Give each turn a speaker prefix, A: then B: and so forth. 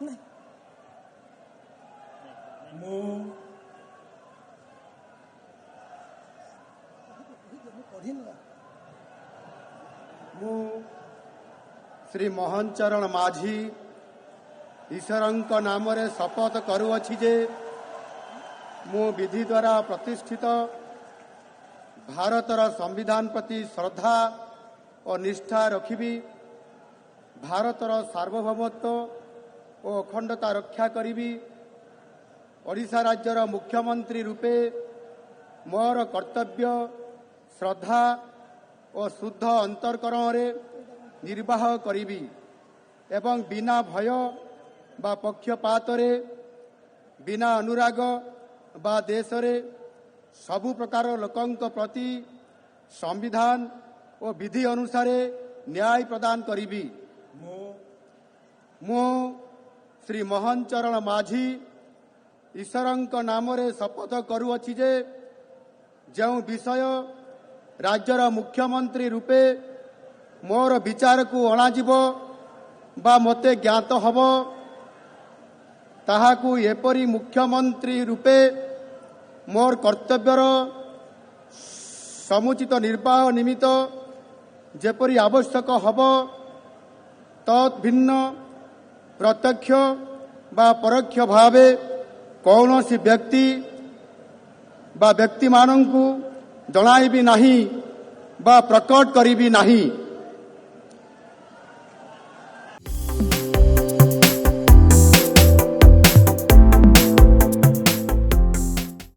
A: ନାହିଁ।
B: ମୁଁ
A: ପଢ଼ିନି।
C: ମୁଁ ଶ୍ରୀ ମୋହନ ଚରଣ ମାଝୀ ଈଶ୍ୱରଙ୍କ ନାମରେ ଶପଥ କରୁଅଛି ଯେ ମୁଁ ବିଧି ଦ୍ୱାରା ପ୍ରତିଷ୍ଠିତ ଭାରତର ସମ୍ବିଧାନ ପ୍ରତି ଶ୍ରଦ୍ଧା ଓ ନିଷ୍ଠା ରଖିବି, ଭାରତର ସାର୍ବଭୌମତ୍ୱ ଓ ଅଖଣ୍ଡତା ରକ୍ଷା କରିବି। ଓଡ଼ିଶା ରାଜ୍ୟର ମୁଖ୍ୟମନ୍ତ୍ରୀ ରୂପେ ମୋର କର୍ତ୍ତବ୍ୟ ଶ୍ରଦ୍ଧା ଓ ଶୁଦ୍ଧ ଅନ୍ତଃକରଣରେ ନିର୍ବାହ କରିବି ଏବଂ ବିନା ଭୟ ବା ପକ୍ଷପାତରେ, ବିନା ଅନୁରାଗ ବା ଦ୍ୱେଷରେ ସବୁ ପ୍ରକାର ଲୋକଙ୍କ ପ୍ରତି ସମ୍ବିଧାନ ଓ ବିଧି ଅନୁସାରେ ନ୍ୟାୟ ପ୍ରଦାନ କରିବି।
B: ମୁଁ
C: ମୁଁ ଶ୍ରୀ ମୋହନ ଚରଣ ମାଝୀ ଈଶ୍ୱରଙ୍କ ନାମରେ ଶପଥ କରୁଅଛି ଯେ ଯେଉଁ ବିଷୟ ରାଜ୍ୟର ମୁଖ୍ୟମନ୍ତ୍ରୀ ରୂପେ ମୋର ବିଚାରକୁ ଅଣାଯିବ ବା ମୋତେ ଜ୍ଞାତ ହେବ, ତାହାକୁ ଏପରି ମୁଖ୍ୟମନ୍ତ୍ରୀ ରୂପେ ମୋର କର୍ତ୍ତବ୍ୟର ସମୁଚିତ ନିର୍ବାହ ନିମିତ୍ତ ଯେପରି ଆବଶ୍ୟକ ହେବ, ତତ୍ ଭିନ୍ନ ପ୍ରତ୍ୟକ୍ଷ ବା ପରୋକ୍ଷ ଭାବେ କୌଣସି ବ୍ୟକ୍ତି ବା ବ୍ୟକ୍ତିମାନଙ୍କୁ ଜଣାଇବି ନାହିଁ ବା ପ୍ରକଟ କରିବି ନାହିଁ।